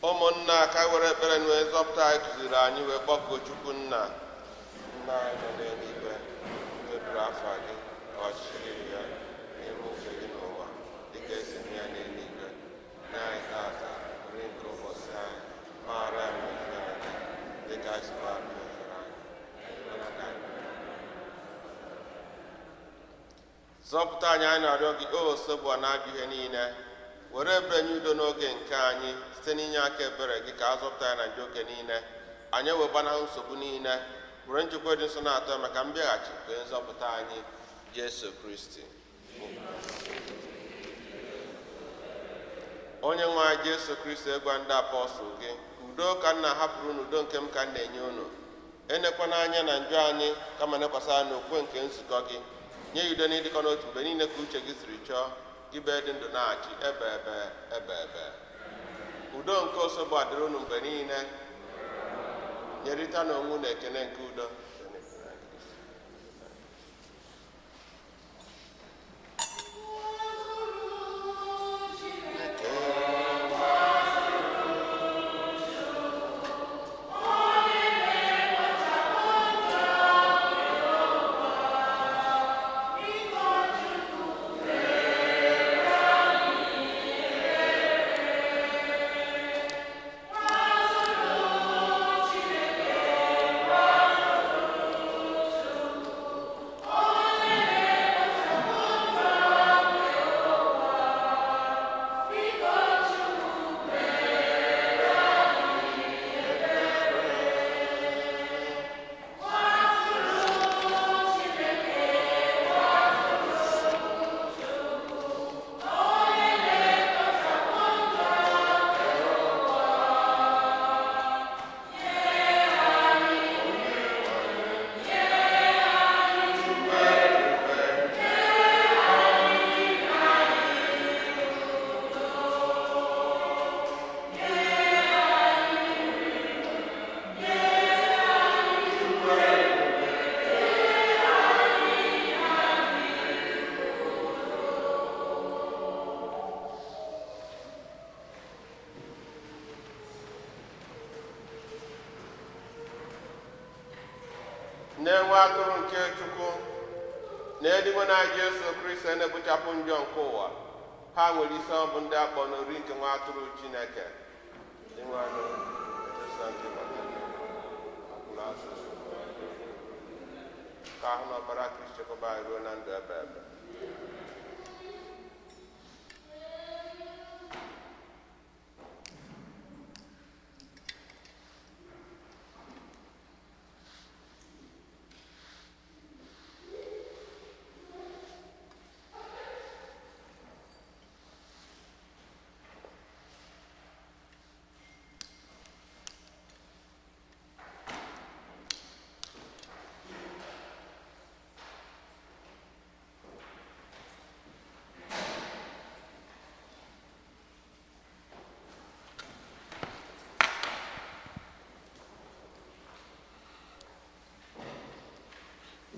S1: Ụmụnna, ka anyị were ekpere na wee nzọpụta anyị kụziri anyị wee kpọkuo Chukwu nna. Nna anyị nọ n'eluigwe, toduru afa gị, ka ọchịchị gị bịa, n'ime uche gị n'ụwa dịka esi eme ya n'eluigwe. Nye anyị tata nri nke ụbọchị anyị, gbaghara anyị mmehie anyị dịka anyị si gbaghara ndị mefere anyị. Ekwela ka anyị zọpụta anyị, anyị na-arịọ gị, o osogbu na ajọ ihe niile. Were ebere nye udo n'oge nke anyị site n'inye aka ebere gị ka a zọpụta ya na njọ oge niile. Anyị wee gbanahụ nsogbu niile, were nchekwa dị nsọ na-atọ maka mbịaghachi nke nzọpụta anyị, Jesu Kristi. Onye nwe anyị Jesu Kristi, gwa ndị apọstụl gị, udo ka m na-ahapụrụ unu, udo nke m ka m na-enye unu. Enekwana anya na njọ anyị, kama nekwasị anya n'okwukwe nke nzukọ gị. Nye ya udo na ịdịkọ n'otu mgbe niile ka uche gị siri chọọ, gị bee dị ndụ na-achị ebe ebe ebe ebe. Udo nke osogbu adịrị unu mgbe niile. Nyerịta n'onwe unu ekele nke udo. Na-enwe atụrụ nke Chukwu na eluigwe na Jesu Kristi na-ekpochapụ njọ nke ụwa. Ha nwere isi ọ bụ ndị akpọ n'ori nke nwa atụrụ Chineke. Inwe anụ, Jesu nke maka asụsụ. Ka ahụ na ọbara Kristi chekwaba anyị ruo na ndụ ebe ebe.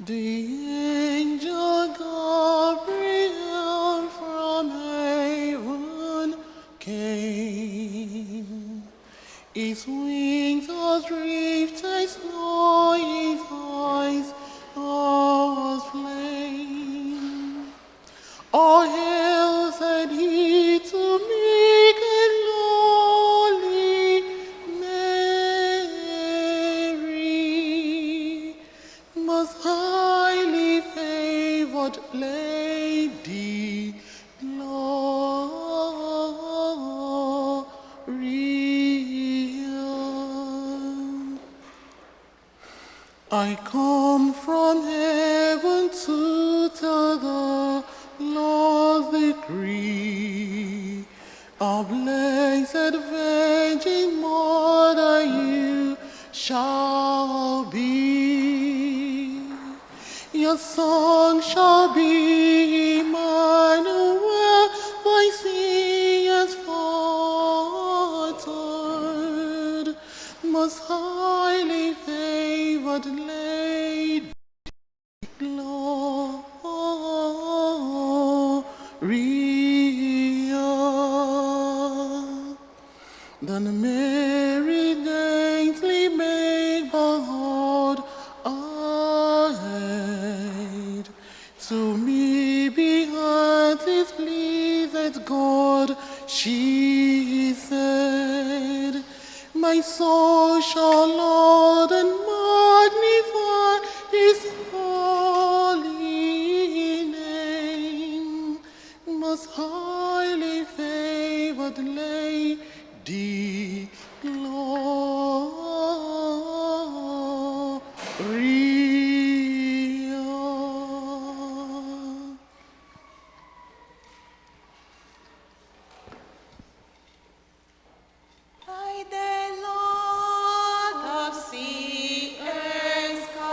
S2: The angel Gabriel from heaven came. His wings are drifted snow, his eyes are as flame. All hail, said he to meek and lowly Mary, most highly favored lady, Gloria. I come from heaven to tell the Lord's decree. A blessed Virgin Mother you shall be. Your song shall be Emmanuel, by singers uttered. Most highly favored lady, Gloria. Then Mary daintily made bold ahead. To me behind his pleased God, she said, My soul shall laud and magnify his holy name. Most highly favored lady, Gloria.
S4: By the Lord of sea and sky,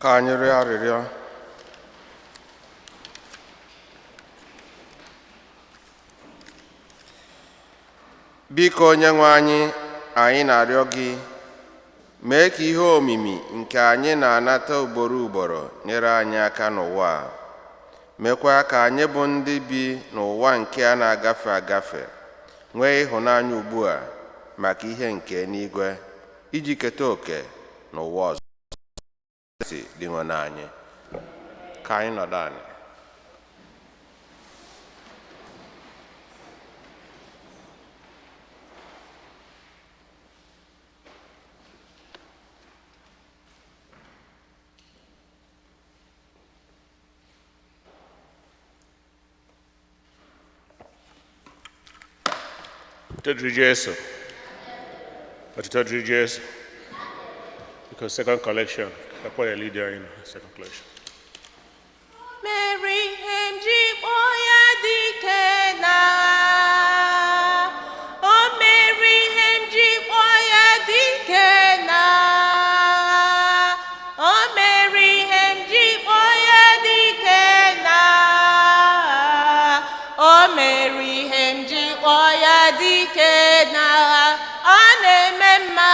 S1: Ka anyị rịọ arịrịọ. Biko, Onye nwe anyị, anyị na-arịọ gị, mee ka ihe omimi nke anyị na-anata ugboro ugboro nyere anyị aka n'ụwa a, mekwa ka anyị bụ ndị bi n'ụwa nke a na-agafe agafe nwee ịhụnanya ugbu a maka ihe nke n'igwe, iji keta oke n'ụwa ọzọ si dị nwe anyị. Ka anyị nọdụ anyị.
S3: Otuto dịrị Jesu. Otuto dịrị Jesu. Because second collection, akwa ya leader in second collection.
S4: Mere ihe m ji kpọọ ya dike na o mere ihe m ji kpọọ ya dike na o mere ihe m ji kpọọ ya dike na o mere ihe m ji kpọọ ya dike na ọ na-eme mma.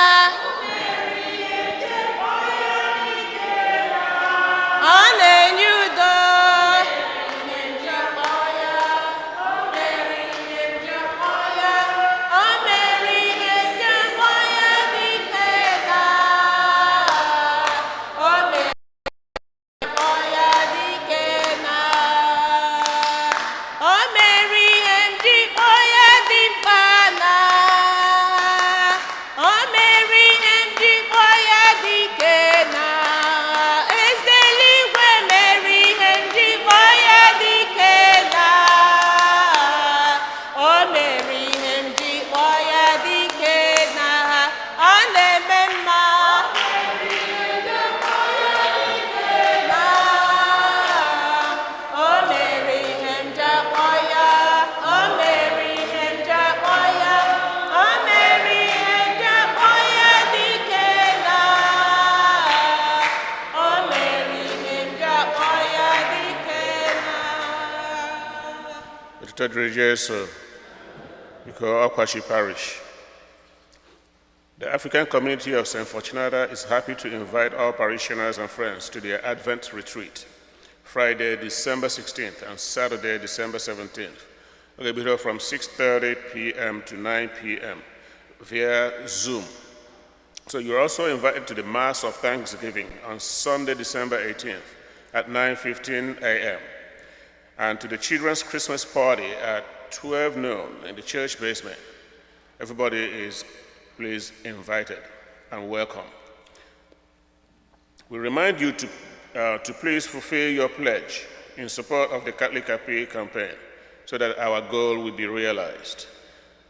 S4: Ọ na-enye udo. O mere ihe nji kpọọ ya dike na o mere kpọọ ya dike na o mere ihe nji kpọọ ya dị mkpa na o mere ihe nji kpọọ ya dike na eze eluigwe mere ihe nji kpọọ ya dike na o mere ihe nji kpọọ ya dike na ọ na-eme mma na o mere ihe m ji akpọ ya, o mere ihe m ji akpọ ya, o mere ihe m ji akpọ ya dike na o mere ihe m ji akpọ ya dike na.
S3: Otuto dịrị Jesu. Biko, Ọkwachi Parish. The African community of St. Fortunata is happy to invite all parishioners and friends to their Advent retreat, Friday, December 16th and Saturday, December 17th. Okay, be here from 6:30 p.m. to 9 p.m. via Zoom. So you're also invited to the Mass of Thanksgiving on Sunday, December 18th at 9:15 a.m. and to the children's Christmas party at 12 noon in the church basement. Everybody is please invited and welcome. We remind you to please fulfill your pledge in support of the Catholic Appeal campaign so that our goal will be realized.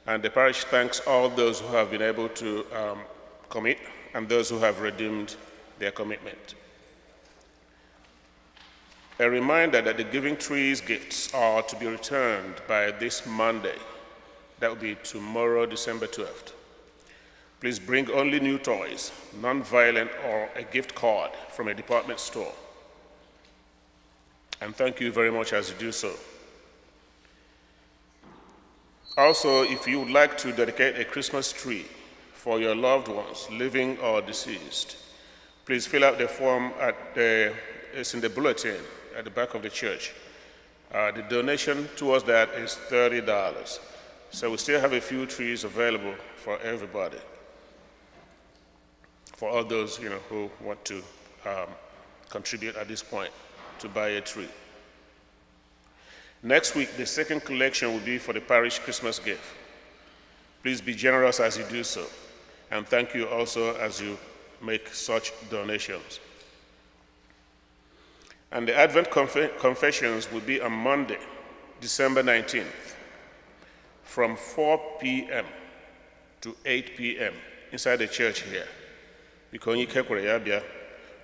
S3: And the parish thanks all those who have been able to commit and those who have redeemed their commitment. A reminder that the Giving Trees gifts are to be returned by this Monday. That will be tomorrow, December 12th. Please bring only new toys, non-violent, or a gift card from a department store. And thank you very much as you do so. Also, if you would like to dedicate a Christmas tree for your loved ones, living or deceased, please fill out the form it's in the bulletin at the back of the church. The donation towards that is $30. So we still have a few trees available for everybody, for all those who want to contribute at this point to buy a tree. Next week, the second collection will be for the parish Christmas gift. Please be generous as you do so, and thank you also as you make such donations. And the Advent Confessions will be on Monday, December 19th, from 4 p.m. to 8 p.m. inside the church here. Biko, onye ike kwere ya bịa,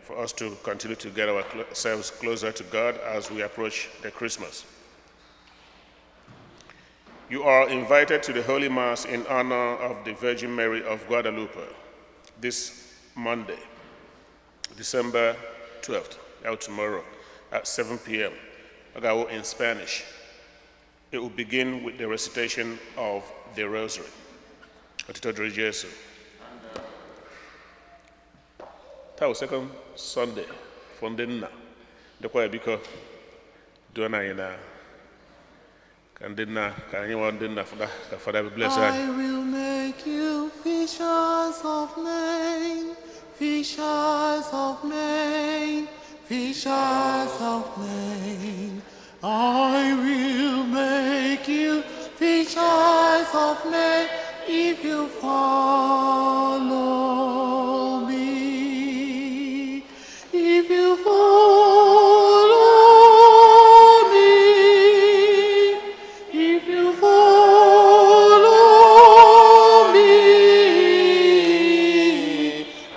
S3: for us to continue to get ourselves closer to God as we approach the Christmas. You are invited to the Holy Mass in honor of the Virgin Mary of Guadalupe this Monday, December
S5: 12th, out tomorrow at 7 p.m. Ọ ga-awụ in Spanish. It will begin with the recitation of the Rosary. Otito dịrị Jesu. Taa wụ second Sunday for ndị nna. Ndịkwa ya, biko duo na anyị na ka ndị nna, ka anyị nwa ndị nna fada, ka Fada bless anyị.
S2: I will make you fishers of men, fishers of men, fishers of men. I will make you fishers of men if you follow me. If you follow me, if you follow me,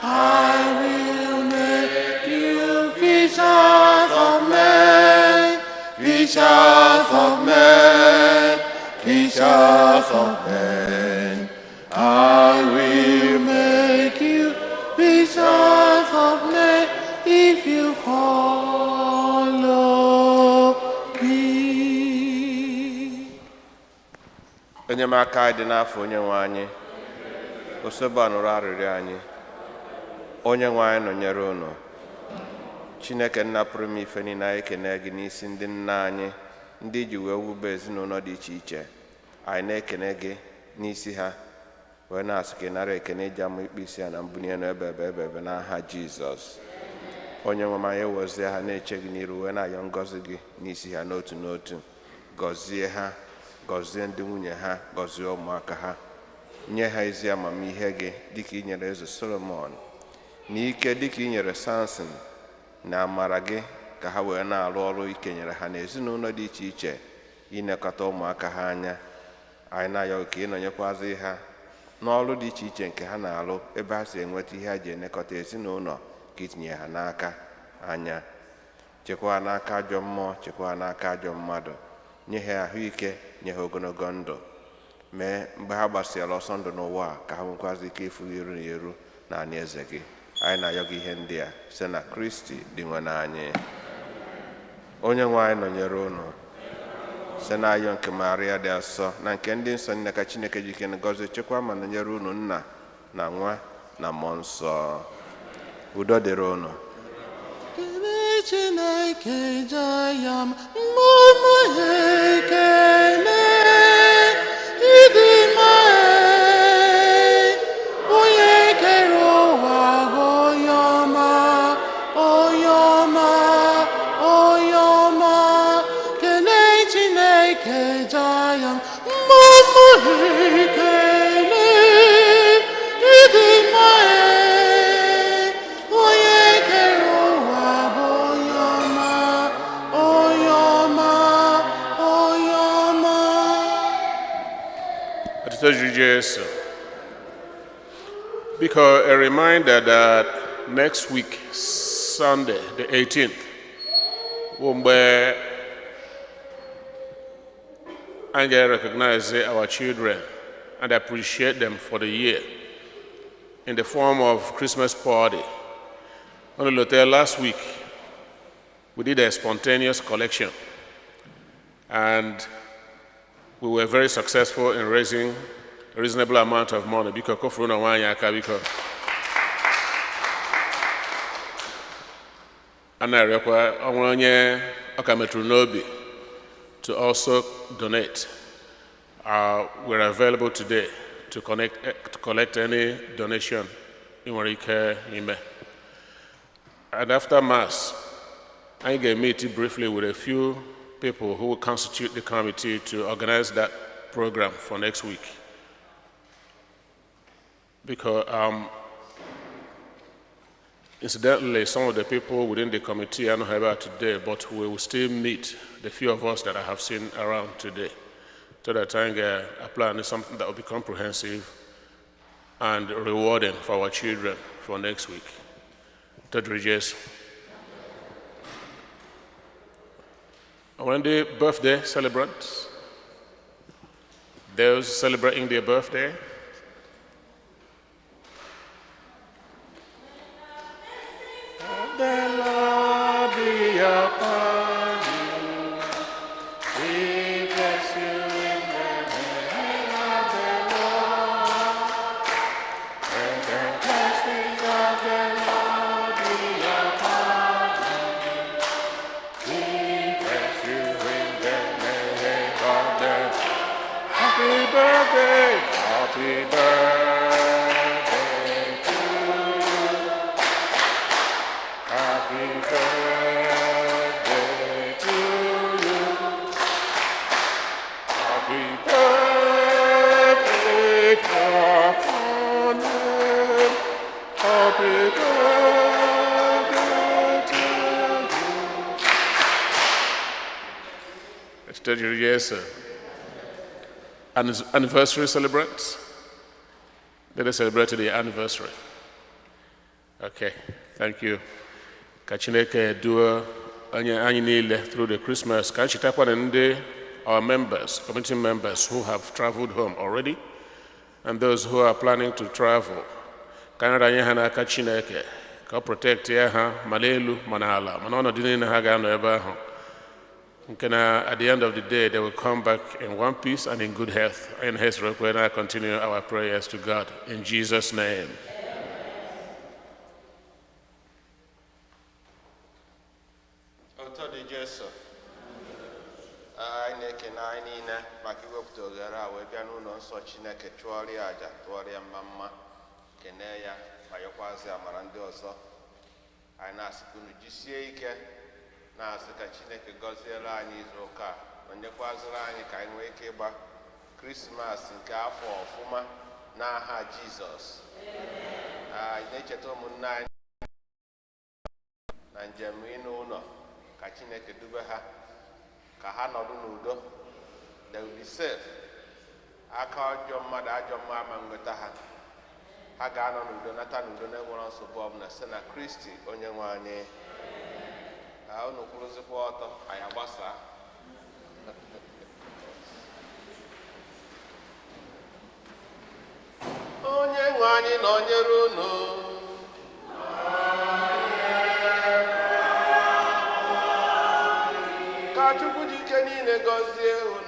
S2: I will make you fishers of men, fishers of men, fishers of men. I will make you fishers of men if you follow me.
S1: Enyemaka anyị dị n'afọ Onye nwe anyị. Osebụa nụrụ arịrịọ anyị. Onye nwe anyị nọnyere unu. Chineke Nna pụrụ ime ife niile, anyị ekene gị n'isi ndị nna anyị, ndị ji wee wube ezinụlọ dị iche iche. Anyị na-ekene gị n'isi ha, wee na-asị ka ị nara ekene iji ama ikpe isi ya na mbunye elu ebe ebe ebe ebe n'aha Jizọs. Onye nwe m, anyị ewezie ha na-eche gị n'iru, wee na-ayọ ngọzi gị n'isi ha n'otu n'otu. Gọzie ha, gọzie ndị nwunye ha, gọzie ụmụaka ha. Nye ha ezi amamihe gị dịka i nyere Eze Solomon, na ike dịka i nyere Samson, na amara gị ka ha wee na-arụ ọrụ ikenyere ha n'ezinụlọ dị iche iche, inekọta ụmụaka ha anya. Anyị na-ayọ ka ị nọnyekwazi ha n'ọrụ dị iche iche nke ha na-arụ, ebe ha si enweta ihe ha ji elekọta ezinụlọ, ka itinye ha n'aka anya. Chekwa ha n'aka ajọ mmụọ, chekwa ha n'aka ajọ mmadụ. Nye ha ahụike, nye ha ogologo ndụ. Mee mgbe ha gbasịara ọsọ ndụ n'ụwa a, ka ha nwekwazi ike ịfụ iru na iru na anị eze gị. Anyị na-ayọ gị ihe ndị a site na Kristi dị nwe anyị. Onye nwe anyị nọnyere unu. Site na ayọ nke Maria dị asọ na nke ndị nsọ niile, ka Chineke jike na gọzie, chekwa ma nọnyere unu, Nna na Nwa na Mmụọ Nsọ. Udo dịrị unu.
S2: Kele Chineke jaya mma, ekele ịdị mma, onye kere ụwa, onye ọma, onye ọma, onye ọma. Kele Chineke jaya mma, ekele ịdị mma, onye kere ụwa bụ onye ọma, onye ọma, onye ọma.
S5: Otito dịrị Jesu. Because a reminder that next week, Sunday, the 18th, mgbe anyị ga-recognize our children and appreciate them for the year in the form of Christmas party. On the last week, we did a spontaneous collection, and we were very successful in raising a reasonable amount of money. Biko, kụfuru na nwaanyị aka, biko. A na-arịọkwa ọnwa onye ọ ka metụrụ n'obi to also donate. We're available today to collect any donation ị nwere ike ime. And after Mass, I ga meet briefly with a few people who will constitute the committee to organize that program for next week. Because incidentally, some of the people within the committee are not here today, but we will still meet the few of us that I have seen around today, so that I can plan something that will be comprehensive and rewarding for our children for next week. Third Jesu. When the birthday celebrants, those celebrating their birthday, the Lord. Otito dịrị Jesu. Anniversary celebrants? Let us celebrate the anniversary. Okay, thank you. Ka Chineke duo anyị anyị niile through the Christmas. Ka anyị chetakwa na ndị our members, community members who have traveled home already, and those who are planning to travel. Ka anyị ranye ha n'aka Chineke, ka ọ protect ya ha ma n'elu ma n'ala, ma n'ọnọdụ niile ha ga-anọ ebe ahụ. Nke na at the end of the day, they will come back in one piece and in good health. And hence, we now continue our prayers to God in Jesus' name.
S1: Otito dị Jesu. Anyị na-ekene anyị niile maka iwepụta oghere a wee bịa n'ụlọ nsọ Chineke, chụọrọ ya àjà, tụọrọ ya mma mma, kenee ya ma yọkwazị amara ndị ọzọ. Anyị na-asị ka unu jisie ike, na-asị ka Chineke gọziere anyị izu ụka a ma nyekwazịrị anyị ka anyị nwee ike ịgba Krismas nke afọ ọfụma n'aha Jizọs. Anyị na-echeta ụmụnne anyị na njem ịnụ ụlọ, ka Chineke dube ha, ka ha nọdụ n'udo. They will be safe. Aka ọjọọ mmadụ, ajọ mma ama nweta ha. Ha ga-anọ n'udo, nata n'udo, na-enwere nsogbu ọbụla, site na Kristi onye nwe anyị. Ka unu kwụrụzikwa ọtọ, anyị agbasaa. Onye nwe anyị nọnyere unu. Ka Chukwu ji ike niile gọzie unu.